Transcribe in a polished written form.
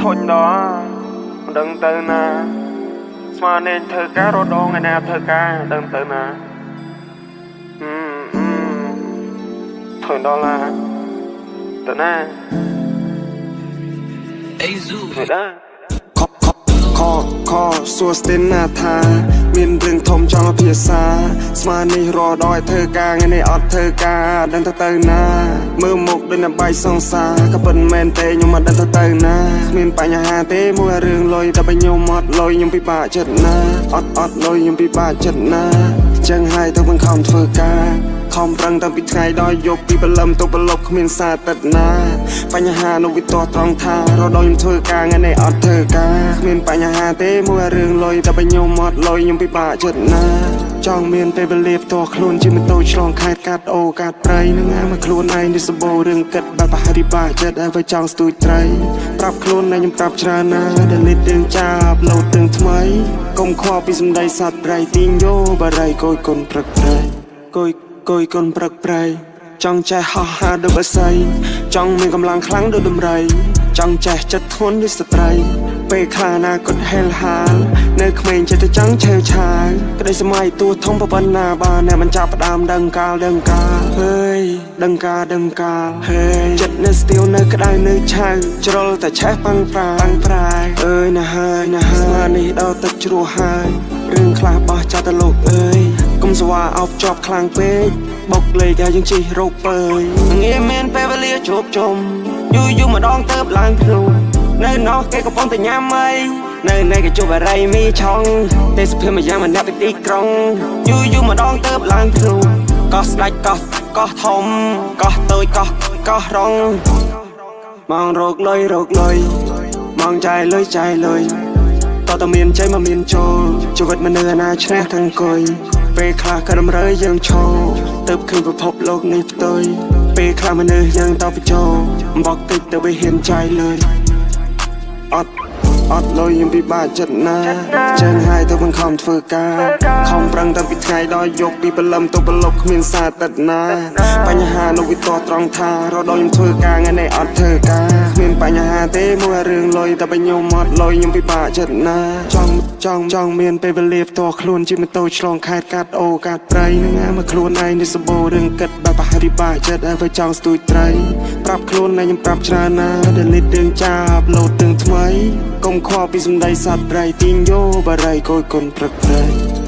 ធុញដល់មិនដឹងទៅណាស្មាននេះធ្វើការរដងឯណាធ្វើការមិនដឹងទៅណាហឹមហឹមធុញដល់ណាទៅណាធ្វើដែរ ខខខខសួស្ទីណាថា មានរឿងធំចង់ភាសា ស្មាននេះរដល់ឲ្យធ្វើការថ្ងៃនេះអត់ធ្វើការដឹងទៅទៅណា មើលមុខដូចអ្នកបាយសង្សារក៏ពិតមែនទេខ្ញុំមិនដឹងទៅទៅណាគ្មានបញ្ហាទេមួយរឿងលុយតែបើខ្ញុំអត់លុយខ្ញុំពិបាកចិត្តណាអត់អត់លុយខ្ញុំពិបាកចិត្តណាចឹងហើយទៅបង្ខំធ្វើការខំប្រឹងតាំងពីថ្ងៃដល់យប់ពីព្រលឹមទៅប្រឡប់គ្មានសារទឹកណាបញ្ហានោះវាទាស់ត្រង់ថារដល់ខ្ញុំធ្វើការថ្ងៃនេះអត់ធ្វើការគ្មានបញ្ហាទេមួយរឿងលុយតែបើខ្ញុំអត់លុយខ្ញុំពិបាកចិត្តណាចង់មានពេលវេលាផ្ទាល់ខ្លួនជាម៉ូតូឆ្លងខេត្តកាត់អូកាត់ព្រៃនឹងអាមកខ្លួនឯងនេះសម្បូររឿងគិតបែបប្រហែលពិបាកចិត្តហើយបើចង់ស្ទួយត្រីប្រាប់ខ្លួនឯងខ្ញុំប្រាប់ច្រើនណាស់ delete រឿងចា upload រឿងថ្មីកុំខ្វល់ពីសម្ដីសត្វព្រៃទីងយោបារីកយគុណព្រឹកព្រៃកុយកុយកុនព្រឹកព្រៃចង់ចេះហោះហើរដូចបក្សីចង់មានកម្លាំងខ្លាំងដូចដំរីចង់ចេះចិត្តធ្ងន់ដូចស្ត្រីពេលខ្លះណាគាត់ហេលហាលនៅក្មេងចិត្តតែចង់ឆេវឆាវក្តីសម័យទួធំប៉ុណ្ណាបានអ្នកមិនចាប់ផ្ដើមដឹងកាលដឹងកាលហើយដឹងកាលដឹងកាលហើយចិត្តនៅស្ទៀវនៅក្តៅនៅឆៅជ្រុលតែឆេះប៉ាំងប្រាប៉ាំងប្រាយអើយណាហើយណាហើយស្មានេះដល់ទឹកជ្រោះហើយរឿងខ្លះបោះចោលទៅលោកអើយកុំស្វាអោបជាប់ខ្លាំងពេកបុកលេខឲ្យយើងជិះរោគពើយងាយមានពេលវេលាជួបជុំយូរយូរម្ដងទៅឡើងភ្នំនៅនោះគេកំពុងតែញ៉ាំអីនៅនៃគេជួបអរិយមីឆុងទេសភាពមួយយ៉ាងម្នាក់ពីទីក្រុងយូរយូរម្ដងទៅឡើងភ្នំកោះស្ដាច់កោះកោះធំកោះតូចកោះកោះរងមងរោគលុយរោគលុយមងចាយលុយចាយលុយតើតមានជ័យមកមានចូលជីវិតមនុស្សអាណាឈ្នះទាំងគុយពេលខ្លះក៏តម្រូវយើងឈរទៅឃើញពិភពលោកនេះផ្ទុយពេលខ្លះមនុស្សយើងតបចូលអំបកតិចទៅវាហ៊ានចាយលុយអត់អត់លុយខ្ញុំពិបាកចិត្តណាចឹងហើយទៅបង្ខំធ្វើការខំប្រឹងតាំងពីថ្ងៃដល់យប់ពីព្រលឹមទៅប្រឡប់គ្មានសារទឹកណាបញ្ហានោះវាទាស់ត្រង់ថារដល់ខ្ញុំធ្វើការថ្ងៃនេះអត់ធ្វើការគ្មានបញ្ហាទេមួយរឿងលុយតែបើខ្ញុំអត់លុយខ្ញុំពិបាកចិត្តណាចង់ចង់ចង់មានពេលវេលាផ្ទាល់ខ្លួនជាម៉ូតូឆ្លងខេត្តកាត់អូកាត់ព្រៃនឹងអាមកខ្លួនឯងនេះសម្បូររឿងគិតបែបប្រហែលពិបាកចិត្តហើយបើចង់ស្ទួយត្រីប្រាប់ខ្លួនឯងខ្ញុំប្រាប់ច្រើនណាស់ delete រឿងចា upload រឿងថ្មីកុំខ្វល់ពីសម្ដីសត្វព្រៃទីងយោបារីកុយគុណព្រឹកព្រៃ។